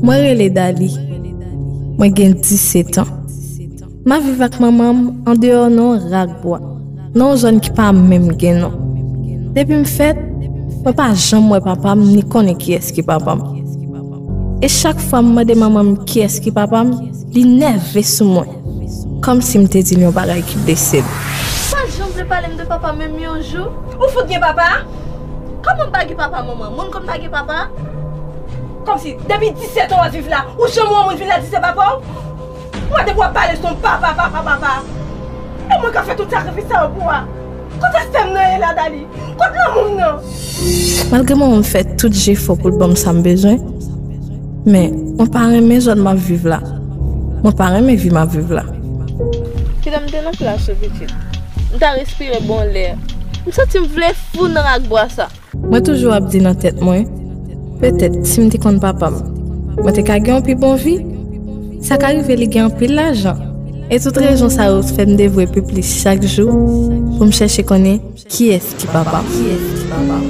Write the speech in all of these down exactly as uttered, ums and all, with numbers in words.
Mwen rele Dali. Mwen gen disèt an. M ap viv ak manman m andeyò nan yon rak bwa, nan yon zòn ki pa menm gen non. Depi m fèt, mwen pa janm wè papa m ni konnen kiyès ki papa m. E chak fwa m mande manman m kiyès ki papa m, li nève sou mwen, kòmsi m te di l yon bagay ki blese l. Ou pa janm vle pale m de papa menm yon jou? Ou fout gen papa? Kòman m pa gen papa, manman? Moun konn pa gen papa? Kòmsi depi disèt an w ap viv la, ou janm wè yon moun vin la di se papa w? Mwen depi w ap pale sou papa, papa, papa. E mwen k ap fè tout sakrifis sa yo pou w a. Kote sè m nan ye la, Dali? Kote lanmou m nan? Malgre manman m fè tout jefò pou l ban m sa m bezwen, men mwen pa renmen zòn m ap viv la. Mwen pa renmen vi m ap viv la. Kite m te nan plas ou, pitit. M ta respire bon lè. M santi m vle fou nan rak bwa sa. Mwen toujou ap di nan tèt mwen, petèt si m te konn papa m, mwen te ka gen yon pi bon vi. Sa ka rive li gen anpil lajan. E tout rezon sa yo fè m devwe pi plis chak jou pou m chèche konnen kiyès ki papa m. Kiyès ki papa m?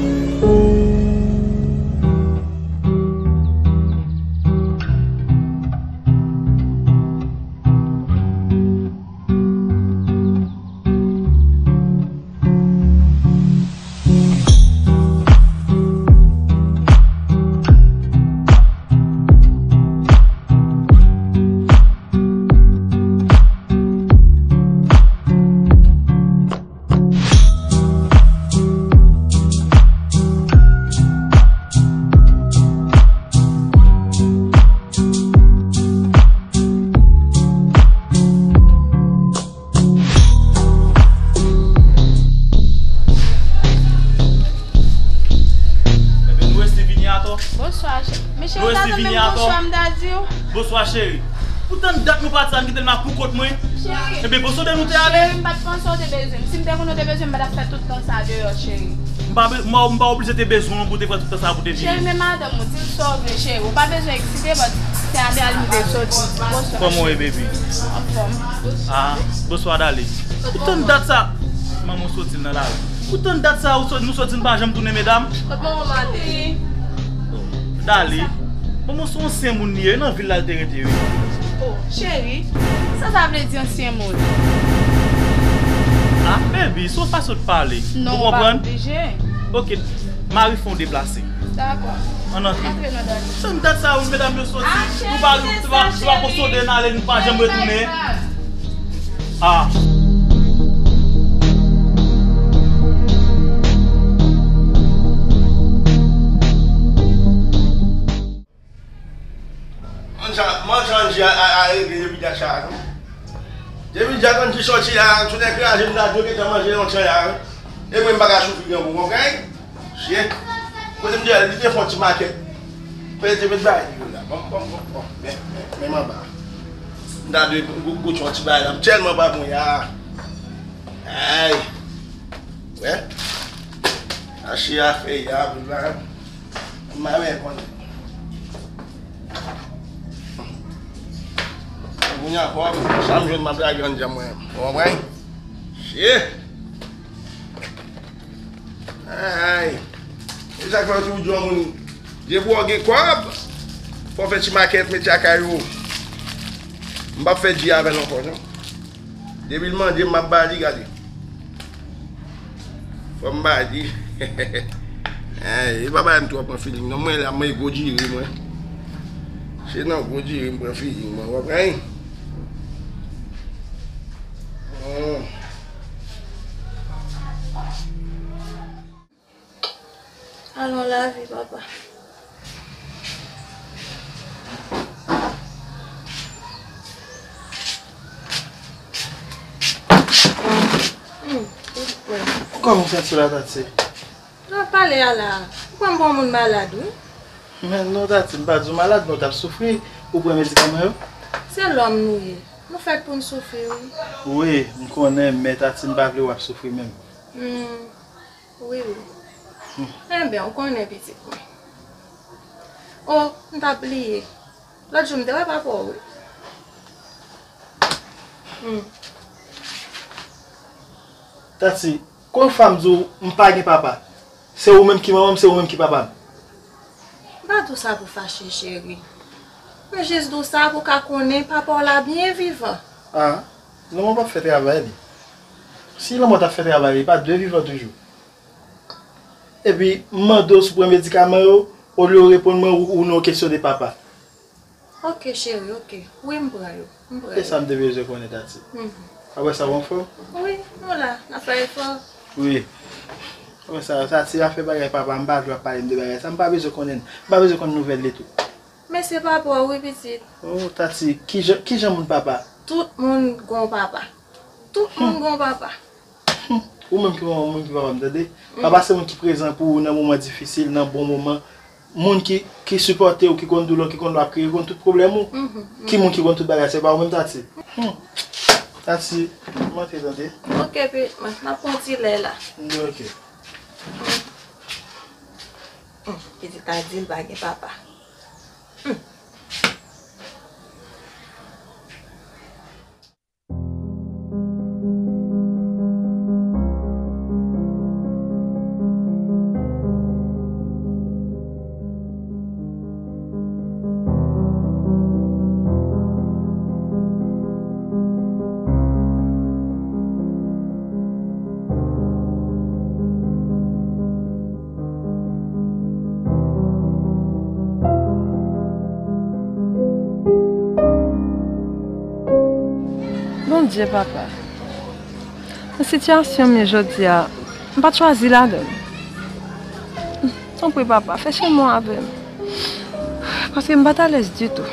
Ebyen, nou resi vini atò. Bonswa, chè. Men cheri, ou ta tann menm bonswa m ta di w? Bonswa, cheri. Pou tann dat nou pati sa, n kite l nan pou kont mwen. Cheri. Ebyen, bon, sonde nou te ale. Cheri, m pa t panse w te bezwen m. Si m te konnen w te bezwen m, m pa t ap fè tout tan sa deyò, cheri. M pa be-, m pa, m pa oblije te bezwen w pou te pran tout tan sa pou te vini. Cheri, men madanm ou, di l sa w vle, cheri. Ou pa bezwen eksite, but se a deyò li m te soti. Bonswa, cheri. Kòman w ye, baby? Anfòm. Ah, bonswa, Dali. Pou tann dat sa, manman w soti nan lari. Pou tann dat sa, ou sot-, nou soti, n pa janm tounen, medam. Kot manman w ale? Dali, manman w se ansyen moun li ye, nan vil la l te rete, wi. Oh, cheri, sa sa vle di ansyen moun? Ah, baby, se yon fason de pale. Non, ou pa oblije. Ok, mari fè w deplase. Dakò. Ann antre. Antre nan dòmi. Tann dat sa, wi, medam yo soti. Ah, cheri, nou pa, nou pa, nou pa konn sonde n ale, nou pa janm retounen. Ah. Manje, manje Angie a, a, a regle depi dat sa a, non. Depi dat Angie soti a, tout nèg kraze m la, dwe gentan manje yon chay a, wi. E mwen m pa ka soufri granmoun, konprann? Chyen. Kote m di, li te fè yon ti makèt. Kote te met bagay li yo la. Bon, bon, bon, bon. Men, men, men m anba. M ta dwe goute yon ti bagay la. M tèlman pa bon ya. Ay. Wè. Achi a fè ya, pou la. M pa menm konnen. Kounye a, sa m jwenn m ap lage anndan mwen. Ou konprann? Chyen. Ay. E sa k fè yo toujou di yon moun, depi w gen kòb, fò w fè ti makèt, mete lakay ou. M p ap fè di avè l ankò, non. Depi l mande m, m ap ba li, gade. Fò m ba li. Ay, e pa bagay m twò pran feeling, non. Mwen la, mwen gwo diri, mwen. Se nan gwo diri m pran feeling, mwen. W ap pran? Hmm. Alon lavi, papa. Hmm, ou kwè. Kòman w santi w la, Tati? Nan pale a la, ou kwè m bon moun malad, wi. Men non, Tati, m pa di w malad, men w t ap soufri. Ou pran medikaman yo? Se lòm nou ye. Nou fèt pou n soufri, wi. Wi, m konnen, men Tati, m pa vle w ap soufri menm. Hmm. Wi, wi. Hmm. Enben, ou konnen pitit mwen. O, m t ap bliye. Lòt jou m te wè papa w, wi. Hmm. Tati, konbyen fwa m di w m pa gen papa? Se ou menm ki manman m, se ou menm ki papa m. M pa di w sa pou fache, cheri. M jis di w sa pou w ka konnen papa w la byen vivan. Ah, lanmò p ap fè travay li. Si lanmò t ap fè travay li, pa dwe vivan toujou. Epi, m mande w si w pran medikaman yo, olye w reponn mwen ou, ou non kesyon de papa. Ok, cheri, ok. Wi, m pran yo. M pran yo. E sa m te bezwen konnen, Tati. Mhm. Apre sa, w anfòm? Wi, nou la, n ap fè efò. Wi. Apre sa, Tati, afè bagay papa, m pa vle w ap pale m de bagay sa. M pa bezwen konnen. M pa bezwen konn nouvèl li tou. Men se papa w, wi, pitit. Oh, Tati, kijan, kijan moun papa? Tout moun gon papa. Tout moun gon papa. Ou menm ki yon moun ki papa m, tande? Papa se moun ki prezan pou ou nan moman difisil, nan bon moman. Moun ki, ki sipòte w, ki konn doulè w, ki konn l ap kriye, ki konn tout pwoblèm ou. Ki moun ki konn tout bagay, se pa ou menm, Tati? Hmm. Tati, m antre, tande? Ok, pi, mwen, n ap pran ti lè la. Ok. Hmm, pitit la di l pa gen papa. Hmm. Bondye, papa, nan sitiyasyon m ye jodi a, m pa t chwazi ladan l. Tanpri, papa, fè chemen w avè m. Paske m pa t alèz ditou.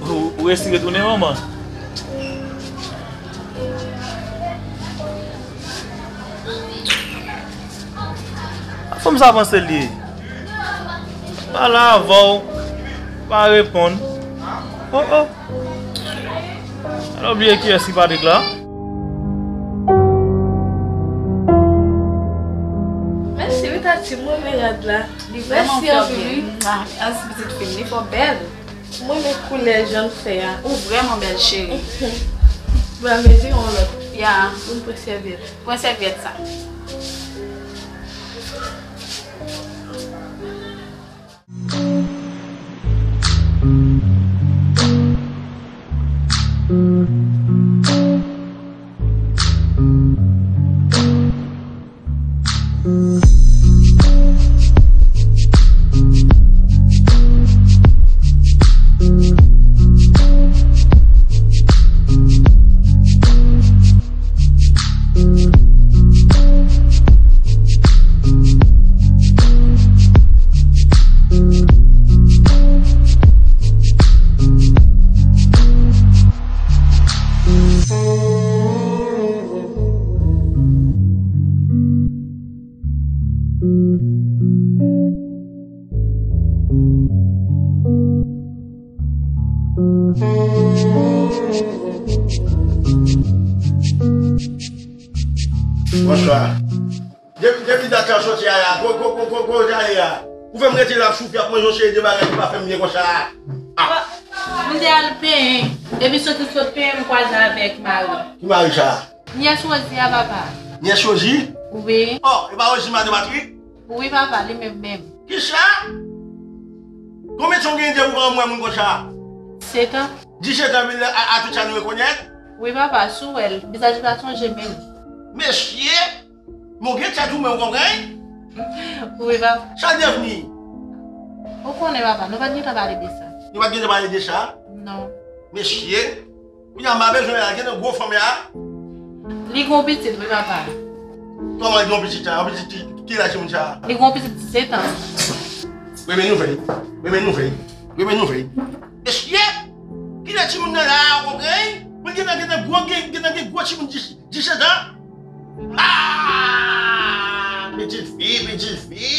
Ou, ou resi retounen, manman? Fanm sa panse l ye? Pale avè w, pa reponn. Oh, oh. Al oubliye kiyès ki Patrick la. Mèsi wi Tati, m renmen rad la. Li vrèman fè w byen. Mèsi anpil wi. Mwa, mèsi pitit fi m, li fè w bèl. M renmen koulè jan l fè a. Ou vrèman bèl cheri. Bon, mezi yon lòt. Ya. Pou m pran sèvyèt. Pran sèvyèt sa. Bonswa. Depi, depi dat sa w soti a la, ko, ko, ko, ko, kote w ale a? Ou fè m rete la ap soufri, ap manje yon seri de bagay ki pa fè m byen konsa a. Ah! M te al penyen, epi sot m sot penyen, m kwaze avèk mari. Ki mari sa? Nyès Rosie a, papa. Nyès Rosie? Wi. Oh, e pa Rosie madan Patrick? Wi, papa, li menm menm. Kisa? Konbyen tan w genyen depi w pa janm wè moun konsa? Sèt an. Disèt an, a, a tout sa nou rekonèt? Wi, papa, si w wè l, vizaj li pa sonje menm. Mesye! Men w gen tèt ou menm, w konprann? Wi, papa. Sa l devni? Ou konnen, papa, nou pa t gentan pale de sa. Nou pa t gentan pale de sa? Non. Mesye! Kounye a m pa bezwen la, gen nan gwo fanm ya. Li gon pitit, wi, papa. Kòman li gon pitit la? Yon pitit ki, ki laj timoun sa? Li gon pitit disèt an. Renmen nouvèl. Renmen nouvèl. Renmen nouvèl. Mesye! Kilè timoun nan la, ou konprann? Mwen gen nan, gen nan gwo, gen, gen nan gen gwo timoun dis, disèt an. Ah! Pitit fi, pitit fi.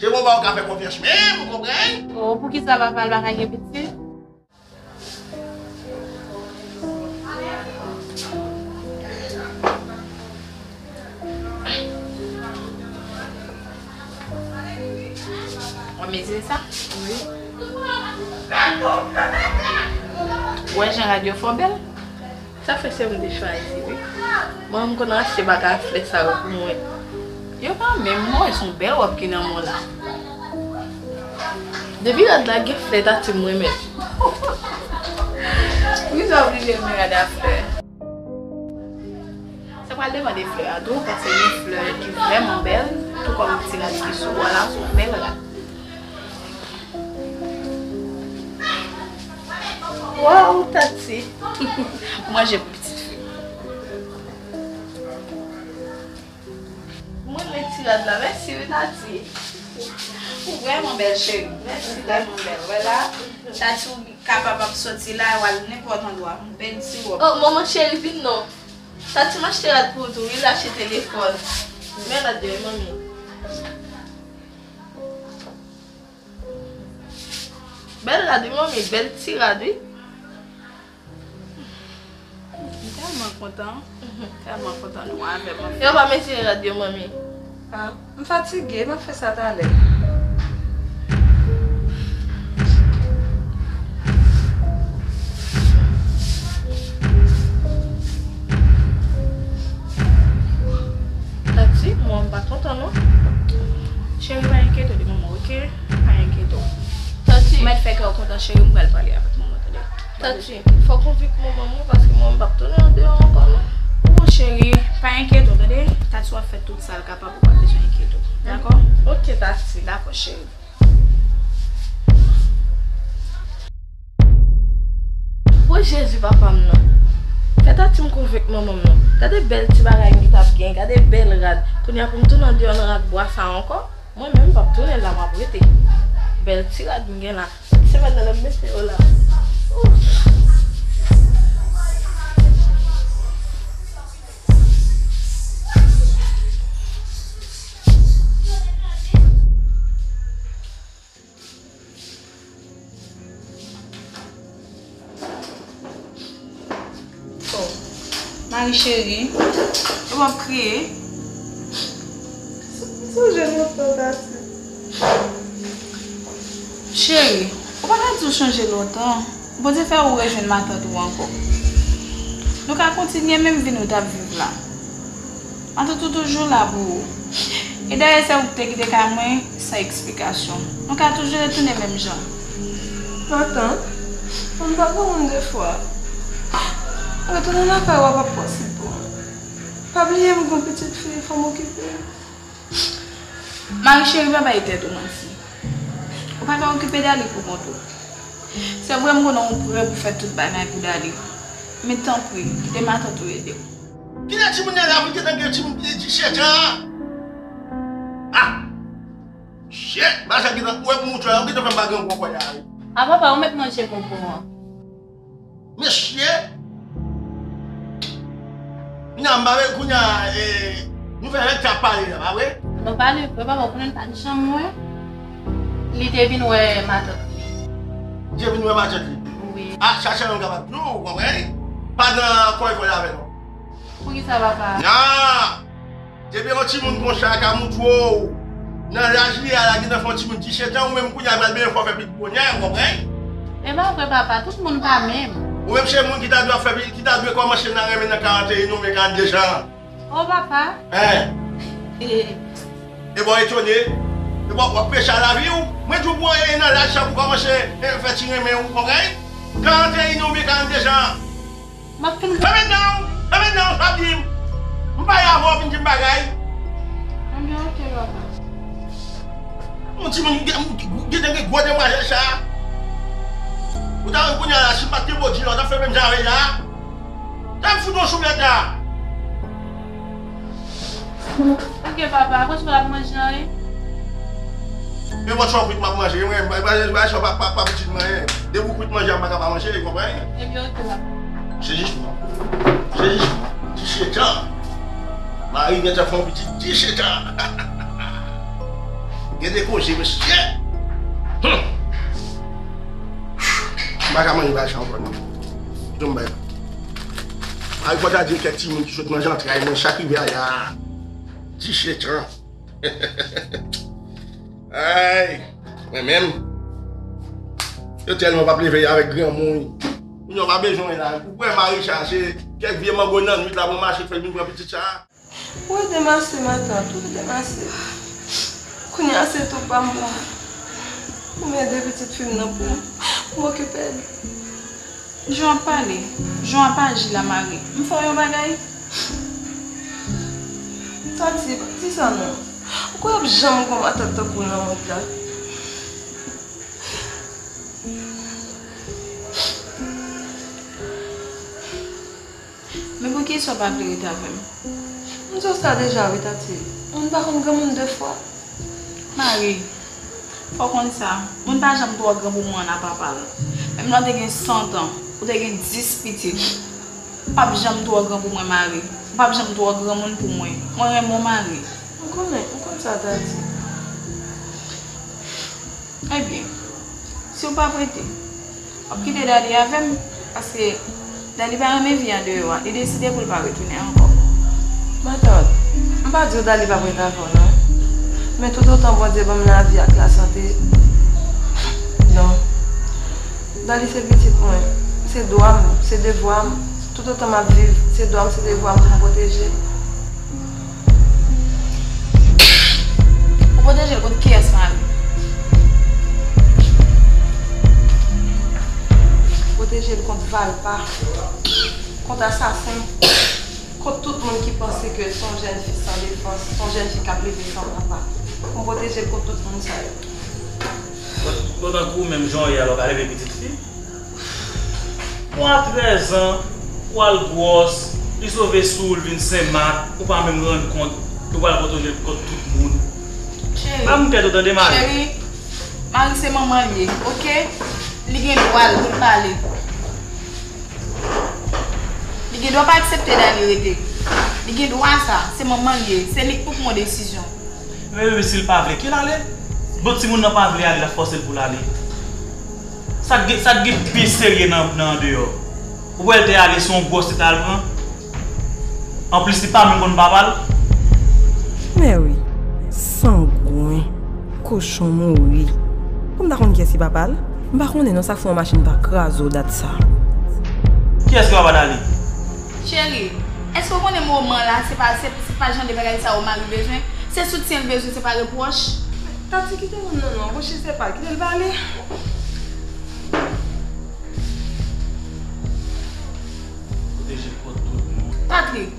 Se bon, pa ou ka fè konfyans menm, ou konprann? Oh, poukisa papa l pa ka gen pitit? Ay, Mezi sa? Wi. Ou wè jan rad yo fè w bèl? Sa fè se mwen te chwazi, wi. Mwen, m konn achte bagay flè sa yo pou mwen. Yo pa menm, mwen, se yon bèl wòb ki nan men w la. Depi rad la gen flè, Tati, m renmen. Poukisa w oblije renmen rad a flè? Sa pral depann de flè a tou, paske gen flè ki vrèman bèl, tou kòm ti rad ki sou ou a la, se yon bèl rad. Waw, Tati! Manje pou pitit fi. Mwen renmen ti rad la, mèsi wi, Tati. Ou vrèman bèl, cheri. Mèsi, vrèman bèl. Wè la, Tati, ou kapab ap soti la, w al nenpòt andwa. Yon bèl ti wòb. Oh, manman cheri, vin non. Tati, m achte rad pou ou tou, wi, l achte telefòn. Men rad yo, manmi. Bèl rad, wi, manmi, bèl ti rad, wi. M tèlman kontan, tèlman kontan nou avè m anfen. Yo pa mezire rad yo, manmi. Ah, m fatige, m ap fè sa talè. Tati, mwen m pa kontan non. Cheri, pa enkyete w de manman, oke? Pa enkyete w. Tati. Ou mèt fè kè w kontan, cheri, m pral pale avèk manman, tande. Tati, fòk ou vin pou manman mwen, paske mwen m p ap tounen andeyò ankò non. Bon, cheri, pa enkyete w, tande. Tati w ap fè tout sa l kapab, ou pa bezwen enkyete w. Dakò? Oke, Tati. Dakò, cheri. O Jezi, papa m nan. Fè Tati m konvenk manman m non. Gade bèl ti bagay m t ap gen, gade bèl rad. Kounye a pou m tounen andeyò nan rak bwa sa ankò. Mwen menm, m p ap tounen la, m ap rete. Bèl ti rad m gen la. Semèn nan, n ap mete yo la. Ouf. Oh, Mari cheri, ou p ap kriye? M sonje lontan, Tati. Cheri, ou pa ka di w chanje lontan. Bondye fè ou rejwenn matant ou ankò. Nou ka kontinye menm vi nou t ap viv la. Matant ou toujou la pou ou. E dayè, se ou ki te kite kay mwen san eksplikasyon. Nou ka toujou retounen menm jan. Matant, mwen pa konprann de fwa. Retounen lakay ou a p ap posib pou mwen. Pa bliye m gon pitit fi, fò m okipe l. Mari cheri, pa bay tèt ou manti. Ou pa ka okipe Dali pou kont ou. Se vre m konnen ou prè pou fè tout bagay pou Dali. Men tanpri, kite matant ou ede w. Kilè timoun nan la pou l gentan gen timoun disèt an? Ah! Shit! Masak gentan, ou wè pou mouton an, ou gentan fè m pa gen gwo kò la wi. A papa, ou mèt manje bonbon an. Mesye! Kounya m pa vle, kounya, eh, nou fè lè t ap pale la, pa vre? Nou pale vre, papa, ou konnen pa t janm wè. Li te vin wè matant li. Li te vin wè matant li? Wi. Ah, sa sèlman m kapab di w, ou konprann? Pa nan kòlèj wè avè non. Poukisa, papa? Nan! Depi yon timoun konsa ka moutre w nan laj li a la, gentan fè yon timoun disèt an, ou menm kounya pral benyen fò fè pit bonè, ou konprann? E pa vre, papa, tout moun pa menm. Ou menm se moun ki ta dwe ap fè, ki ta dwe kòmanse nan renmen nan karannteyen oubyen karannde zan. O papa. Hein? E bò etone? E bò w ap peche a lavi w? Mwen di w pou w nan laj sa pou kòmanse, eh, fè ti renmen, ou konprann? Karannteyen oubyen karannde zan. M ap fin. Fèmen nan w! Fèmen nan w, sa di m. M pale avè w, vin di m bagay. Ebyen, oke, papa. Yon timoun gen, gen, gen gwo demwazèl sa. Ou ta wè kounya la, si m pa t gen body la, ou ta fè menm jan avè l la. Sa m fout w sou mèt la. Oke, papa, akoz ou pa t ap manje anyen? E mwen sou kwit m ap manje, mwen, mwen, mwen, mwen, mwen, pa, pa, pa pitit mwen, depi w kwit manje a, m pa ka pa manje, ou konprann? Ebyen, oke, papa. Se jis mwen. Se jis mwen. Disèt an. Mari gentan fè yon pitit disèt an. Gen de koze, mesye. Hmm. M pa ka manje bagay sa ankò, non. Kite m bay. Ay, fò ta di kèk timoun ki sot nan zantray mwen, sa k rive a la. Disèt an. Ay. Mwen menm, yo tèlman p ap leve avèk granmoun. Moun yo pa bezwen la. Ou kwè Mari chache kèk vye mango nan nwit la pou mache fè l vin pran pitit sa a? Ou ede m ase, matant, ou ede m ase. Kounye a se tou pa m la. Pou m ede pitit fi m nan pou m, pou m okipe l. Jan w ap pale, jan w ap aji la, Mari. M fè w yon bagay? Tati, pa di sa non. Ou kwè ap janm gen yon matant tankou w nan mond la? Men poukisa w pa vle rete avè m? M di w sa deja wi, Tati. Moun pa konn granmoun de fwa. Mari, fò w konn sa, moun pa janm twò gran pou moun an apa pa l. Menm lè w te gen san tan, ou te gen dis pitit, ou p ap janm twò gran pou mwen, Mari. Ou p ap janm twò granmoun pou mwen. Mwen renmen w, Mari. M konnen, m konn sa, Tati. Ebyen, si w p ap rete, w ap kite Dali avè m, paske Dali pa renmen vi andeyò a, li deside pou l pa retounen ankò. Matant, m pa di w Dali p ap rete avè w non. Men toutotan Bondye ban m lavi ak lasante, non. Dali se pitit mwen, se dwa m, se devwa m. Toutotan m ap viv, se dwa m, se devwa m pou m pwoteje l. Ou pwoteje l kont kiyès, Mari? Pwoteje l kont valpa, kont asasen, kont tout moun ki panse ke se yon jèn fi san defans, se yon jèn fi k ap leve san papa. Pou m pwoteje l kont tout moun sa yo. Bon, bon, tankou ou menm jan w ye a, lè w ka leve pitit fi. Bon, a trèz an, ou al gwòs, li sove sou w, l vin senmak, ou pa menm rann kont, ou pral pwoteje l kont tout moun. Cheri, pa moun tèt ou tande, Mari. Cheri, Mari se manman l ye, oke? Li gen dwa l pou l pale. Li gen dwa pa aksepte Dali rete. Li gen dwa sa, se manman l ye, se li k pou pran desizyon. Men bebe, si l pa vle, ke l ale. Bon, timoun nan pa vle ale, l ap fòse l pou l ale. Sa k gen, sa k gen pi serye nan, nan andeyò? Ou wè l te ale, se yon gwòs li t al pran. Anplis, li pa menm konn papa l. Mary, sangwen, kochon mouri. Pou m ta konn kiyès ki papa l? M pa konnen non, sa k fè yon machin pa kraze w dat sa. Kiyès ki papa Dali? Cheri, èske w konnen moman la, se pa, se, se pa jan de bagay sa yo Mari bezwen? Se soutyen l bezwen, se pa repwòch. Tati, kite moun nan non, bouche se pa, kite l pale. Pwoteje l kont tout moun. Patrick,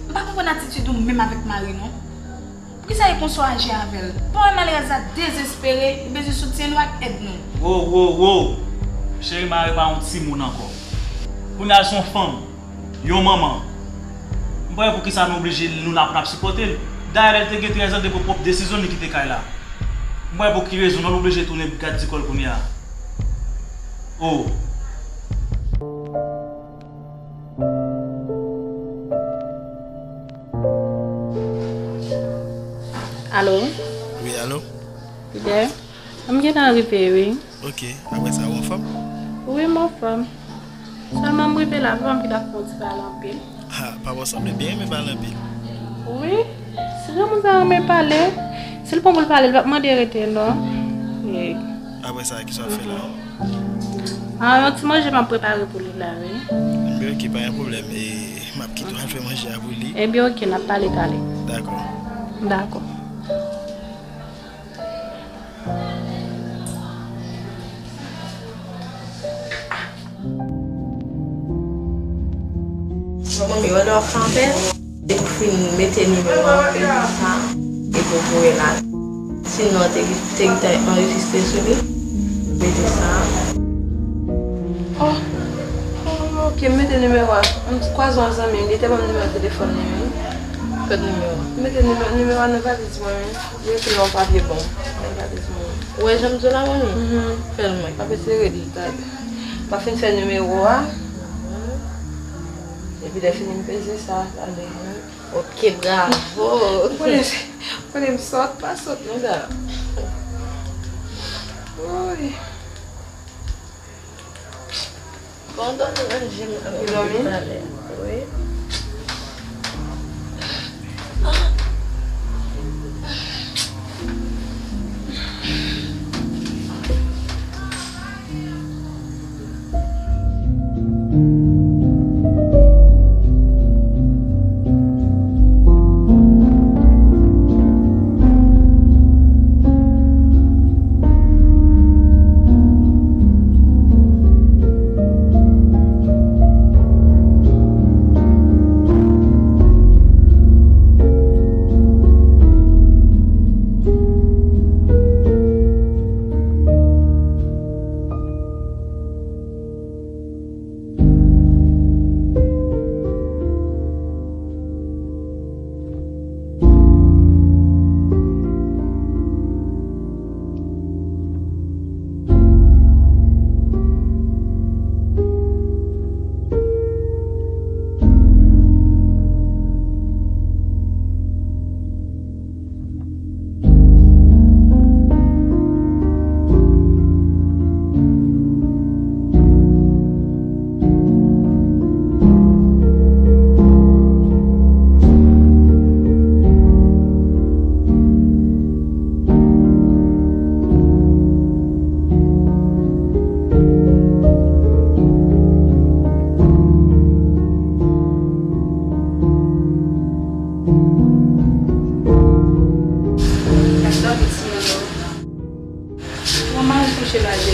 m pa konprann atitid ou menm avèk Mari non. Poukisa e konsa w aji avè l? Pa w wè malerèz la dezespere, li bezwen soutyen nou ak èd nou. Wo, wo, wo! Cheri, Mari pa yon timoun ankò. Kounye a l se yon fanm, yon manman. M pa wè poukisa nou oblije nou la pou n ap sipòte l. Dayè, lè l te gen trèz an, te pran pwòp desizyon l, li kite kay la. M pa wè pou ki rezon non l oblije tounen gadikò l kounye a. Oh! Alo? Wi, alo? Fidèl? M gentan rive, wi. Ok, apre sa, ou anfòm? Wi, m anfòm. Sèlman m rive la, vrèman m gentan fè yon ti pale anpil. Ha, papa w sanble byen renmen pale anpil. Wi, si granmoun sa renmen pale, si l pran pou l pale, l p ap mande rete, non. Wi. Apre sa, kisa w ap fè la? Ah, yon ti manje m ap prepare pou li la, wi. Ebyen, ok, pa gen pwoblèm. E, m ap kite w al fè manje a pou li. Ebyen, ok, n ap pale talè. Dakò. Dakò. Bon, manmi, wè lè w ap fè apèl, depi w fin mete nimewo a, mete sa, epi w voye la. Sinon, te, te, te anrejistre sou li, mete sa. Oh, oh, ok, m mete nimewo a. M kwaze yon zanmi m, li te ban m nimewo telefòn li, wi. Kot nimewo a? M mete nimewo, nimewo a nan valiz mwen, wi. Li ekri nan yon papye bon. Li pa di mwen. Ou wè jan m di w la, manmi? Mhm. Fè l mwen. M ap eseye rele l talè. M ap fin fè nimewo a. Epi lè fini m peze sa, ale. Ok, bravo. Ou konnen, ou konnen m sòt, pa sòt, non, da. Woy. Bon, dòmi nan jim nan. Ou dòmi? Wi. Chelaje